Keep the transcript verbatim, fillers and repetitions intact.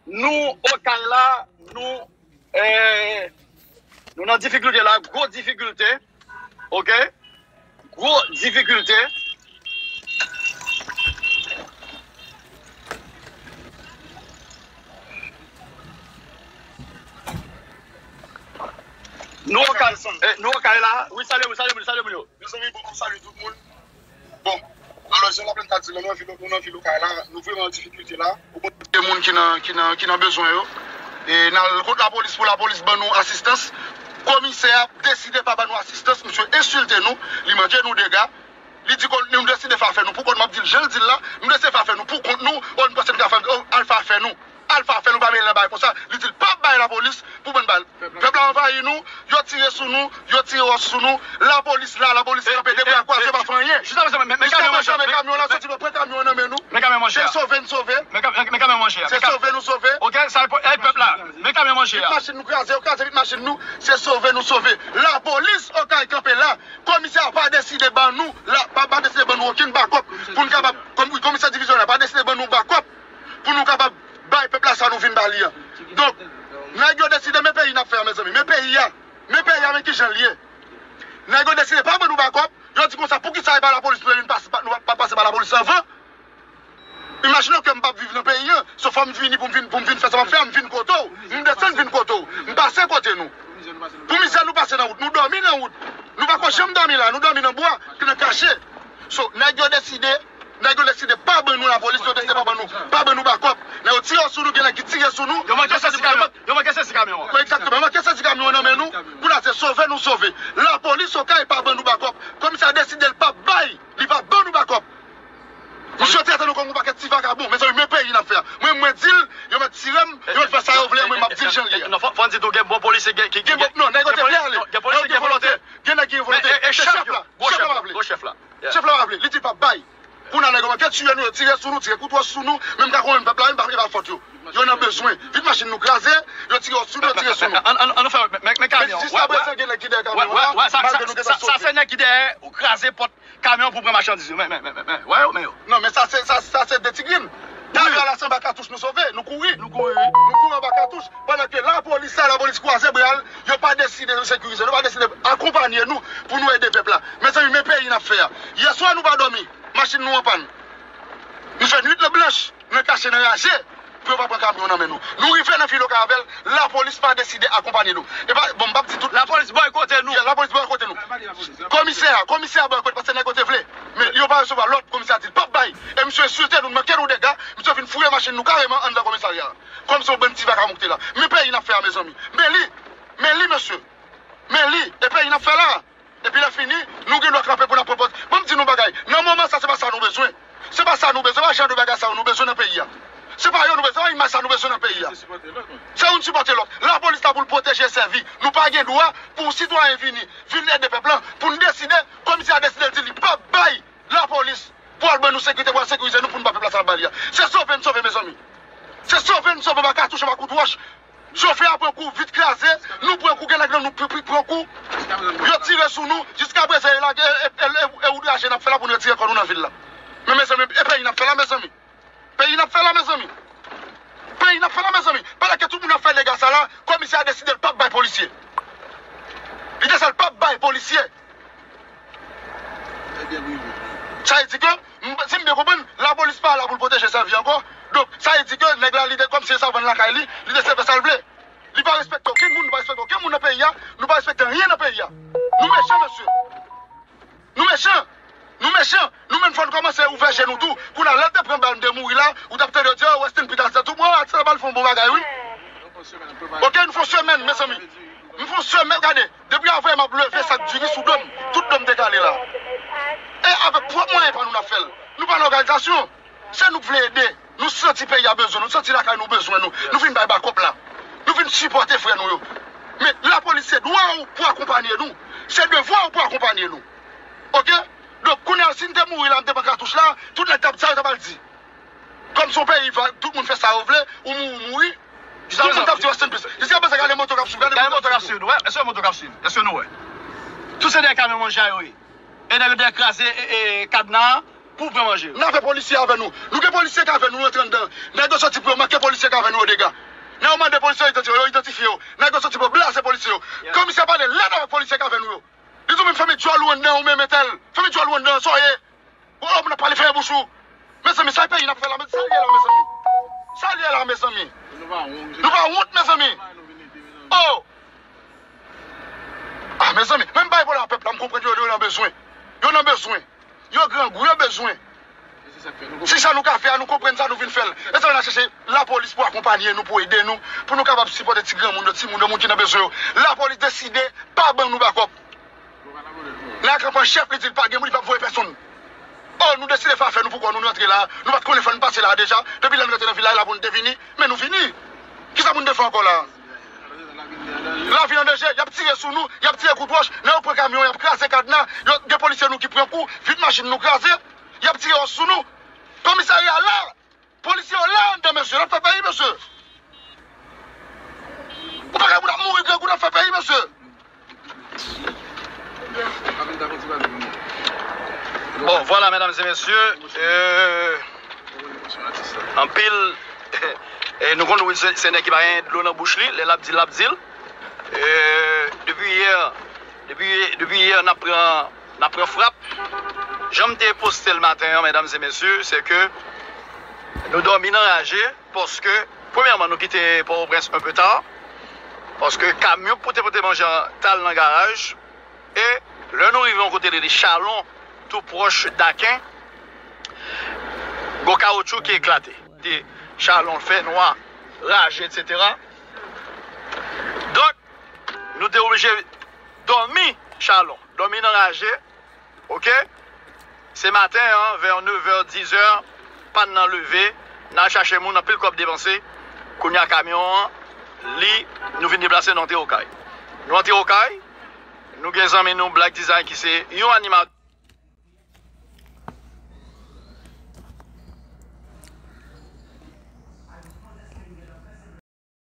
Nou Okay la, nou, eh, nou nan difikilte la, gwo difikilte, oke? Gwo difikilte. Nou Okay, eh, nou Okay la. Wi, salye, wi, salye, salye moun yo. Mezanmi, bon, m salye tout moun. Bon, alò, jan Laplèn ta di l, nou nan vil, nou nan vil Okay la, nou vrèman an difikilte la. Ou konn gen moun ki nan, ki nan, ki nan bezwen yo. E n al kot lapolis pou lapolis ban nou asistans. Komisè a deside pa ban nou asistans, misye ensilte nou, li manke nou dega. Li di ke nou deside fè afè nou pou kont, m ap di l jan l di l la, nou deside fè afè nou pou kont nou, o, nou panse n ka fè, o, al fè afè nou. Al fè afè nou, pa mele nan bagay konsa. Li di l p ap bay lapolis pou bann bal. Pèp la anvayi nou, yo tire sou nou, yo tire wòch sou nou. Lapolis la, lapolis kanpe de bra kwaze, pa fè anyen. Jiskaprezan, men, men kamyon an, men kamyon an soti, nou pran kamyon an nan men nou. Men kamyon an, monchè. Se sove n sove. Men kamyon an, monchè. Se sove nou sove. Oke, sa e pèp la. Men kamyon an, monchè. Vit machin nou kraze, yo kraze vit machin nou. Se sove nou sove. Lapolis Okay kanpe la. Komisè a pa deside ban nou, la, pa, pa deside ban nou okenn bakòp pou n kapab, kòm, komisè divizyon la pa deside ban nou bakòp pou nou kapab bay pèp la sa nou vin ba li a. Donk, nèg yo deside, men peyi n ap fè a, mezanmi, men peyi a, men peyi a, men kijan l ye. Nèg yo deside pa ban nou bakòp, yo di konsa, poukisa e pa lapolis nou vin pase, pa, nou pa pase pa lapolis anvan? Imajine w ke m p ap viv nan peyi an, so fò m vini pou m vin, pou m vin fè sa m ap fè a, m vin kote w, m desann vin kote w, m pase kote nou. Pou mizè nou pase nan wout, nou dòmi nan wout. Nou pa ko janm dòmi la, nou dòmi nan bwa, nan kache. So, nèg yo deside, nèg yo deside pa ban nou lapolis, yo deside pa ban nou, pa ban nou bakòp. Nèg yo tire sou nou, gen nèg ki tire sou nou. Yo manke sezi kamyon, yo manke sezi kamyon an. Wi, egzakteman, yo manke sezi kamyon an nan men nou. Kounye a se sove nou sove. Lapolis Okay pa ban nou bakòp. Komisè a deside l p ap bay, li p ap ban nou bakòp. Misye trete nou kòm yon pakèt ti vagabon. Mezanmi, men peyi n ap fè a. Mwen, mwen di l, yo mèt tire m, yo mèt fè sa yo vle, mwen, m ap di l jan l ye a. Non, fò, fò n di tou, gen bon polisye, gen, ki, gen bon, non, nèg yo te vle ale. Gen polisye gen volonte. Gen nèg ki gen volonte. Se chèf la. Chèf la pa vle. Gwo chèf la. Chèf la pa vle. Li di l p ap bay. Kounye a nèg yo manke tiye nou, yo tire sou nou, tire kout wòch sou nou, menm ka konn pèp la, menm pa, e pa fòt yo. Yo nan bezwen. Vit machin nou kraze, yo tire wòch sou nou, yo tire sou nou. An, an, an nou fè, men, men, men kamyon. Men jiskaprezan gen nèg ki dèyè kamyon an la, malgre nou gentan sove. Sa se nèg ki dèyè ou kraze pòt kamyon pou pran machandiz yo. Men, men, men, men, men. Wè yo, men yo. Non, men sa se, sa, sa se de ti grenn. Talè a la se anba katouch nou sove, nou kouri. Nou kouri. Nou kouri anba katouch. Pandan ke lapolis la, lapolis kwaze bra l, yo pa deside sekirize nou, yo pa deside akonpanye nou pou nou ede pèp la. Mezanmi, men peyi n ap fè a. Yèswa nou pa dòmi, machin nou an pàn. Nou fè nwit lan blanch, nou kache nan raje pou yo pa pran kamyon nan men nou. Nou rive nan vil Okay avè l, lapolis pa deside akonpanye nou. E pa, bon, m p ap di tout. Lapolis bòykote nou. Ya, lapolis bòykote nou. Komisè a, komisè a bòykote paske nèg yo te vle. Men yo pa resevwa lòd, komisè a di l p ap bay. E misye ensilte nou, manke nou dega, misye vin fouye machin nou kareman anndan komisarya a. Kòmsi yon bann ti vagabon ki te la. Men peyi n ap fè a, mezanmi. Men li, men li, mesye. Men li, e peyi n ap fè la. Epi lè fini, nou gen dwa kanpe pou n ap pwopoze. Bon, m di nou bagay. Nan moman sa, se pa sa nou bezwen. Se pa sa nou bezwen. Se pa jan de bagay sa yo nou bezwen nan peyi a. Se pa yo nou bezwen. Se pa imaj sa nou bezwen nan peyi a. Se youn sipòte lòt. Lapolis la pou l pwoteje e sèvi. Nou pa gen dwa pou yon sitwayen vini, vin ede pèp la, pou n deside, komisè a deside l di li p ap bay lapolis pou al ban nou sekirite, pou al sekirize nou, pou n ba pèp la sa l ap ba li a. Se sove n sove, mezanmi. Se sove n sove, pa katouch, pa kout wòch. Chofè a pran kou, vit kraze, nou pran kou, gen nèg nan nou pri, pri, pran kou. Yo tire sou nou, jiskaprezan e lage, e, e, e, e oudraje n ap fè la pou nou retire kò nou nan vil la. Men mezanmi, e peyi n ap fè la, mezanmi. Peyi n ap fè la, mezanmi. Peyi n ap fè la, mezanmi. Pandan ke tout moun ap fè dega sa la, komisè a deside l p ap bay polisye. Li deside l p ap bay polisye. Sa vle di ke, m, si m byen konprann, lapolis pa la pou l pwoteje sèvi ankò. Donk, sa vle di ke nèg la, li te kòmsi e savann lakay li, li te se fè sa l vle. Li pa respekte okenn moun, nou pa respekte okenn moun nan peyi a, nou pa respekte anyen nan peyi a. Nou mechan, mesye. Nou mechan. Nou mechan. Nou menm fò n kòmanse ouvè je nou tou. Kounye a, lè l te pran bal, m te mouri la, ou t ap tande yo di, "Oh, rest in peace, Atisla." Tout mwen, Atisla pral fè yon bon bagay, wi. Oke, nou fè yon semèn, mezanmi. M fè yon semèn, gade. Depi avanyè m ap leve, sa k diri sou do m. Tout do m te kale la. E avèk pwòp mwayen pa nou n ap fè l. Nou pa nan òganizasyon. Se nou k vle ede. Nou santi peyi a bezwen nou. Nou santi lakay nou bezwen nou. Nou vin bay bakòp la. Nou vin sipòte frè nou yo. Men lapolis se dwa w pou akonpanye nou. Se devwa w pou akonpanye nou. Oke? Donk, kounye a, si m te mouri la, m te pran katouch la, tout nèg t ap, sa yo t ap al di. Kòm se yon peyi, tout moun fè sa yo vle, ou mouri, ou mouri. Tout moun t ap di rest in peace. Jiskaprezan, gade moto k ap swiv, gade moto k ap swiv nou, wè. Èske moto k ap swiv? Èske nou wè? Tout se dèyè kamyon manje a yo ye. E nèg yo dèyè kraze, e, e, kadna an. Pou w pran manje. N ap fè polisye avè nou. Nou gen polisye k avè nou, nou antre anndan. Nèg yo soti pou yo manke polisye k avè nou yo dega. Lè yo mande polisye yo idantifye yo, yo idantifye yo. Nèg yo soti pou yo blaze polisye yo. Komisè pale lèd avèk polisye k avè nou yo. Li di w menm fèmen djòl ou anndan, ou menm entèl. Fèmen djòl ou anndan, sa w ye. Ou wè moun ap pale fèmen bouch ou. Mezanmi, sa peyi n ap fè la, sa l ye la, mezanmi. Sa l ye la, mezanmi. Nou pa wont, mezanmi. Oh! Ah, mezanmi, menm bay pou lapèp la, m konprann yo, yo nan bezwen. Yo nan bezwen. Yo grangou, yo bezwen. Se sa nou ka fè a, nou konprann sa, nou vin fè l. E sa n a chèche lapolis pou akonpanye nou, pou ede nou, pou nou kapab sipòte ti granmoun yo, timoun yo, moun ki nan bezwen yo. Lapolis deside pa ban nou bakòp. Nan kanpay chèf, li di l pa gen moun, li p ap voye pèsonn. Oh, nou deside fè afè nou pou kò nou, nou antre la. Nou pa t konnen fò n pase la deja. Depi lè nou te nan vil la, e la pou nou te vini. Men nou vini. Kisa pou n te fè ankò la? Lavi an danje, y ap tire sou nou, y ap tire kout wòch. Lè yo pran kamyon, y ap kraze kadna. Yo, gen polisye nou ki pran kou, vit machin nou kraze. Y ap tire wòch sou nou. Komisarya la, polisye yo la anndan, mesye, n ap fè peyi, mesye. Ou pa ka pou n ap mouri grangou, n ap fè peyi, mesye. Bon, vwala, medam e mesye, euh, anpil, e nou konn wi se, se nèg ki pa gen dlo nan bouch li, lè l ap di l, l ap di l. Euh, depi yè, depi, depi yè, n ap pran, n ap pran frap. Jan m te poste l maten an, medam e mesye, se ke nou dòmi nan raje, paske, premyèman, nou kite Pòtoprens un peu tard, paske kamyon pou te pote manje an t al nan garaj, e lè nou rive yon kote rele Chalon, tou pwòch Daken, gon kawotchou ki eklate. Te Chalon, fè nwa, raje, etsetera. Donk, nou te oblije dòmi Chalon, dòmi nan raje, oke? Se maten an, vè nevè, dizè, pa t nan leve, n al chache moun, anpil kòb depanse. Kounye a kamyon an, li, nou vin deplase, nou antre Okay. Nou antre Okay, nou gen zanmi nou Black Design ki se yon animatè.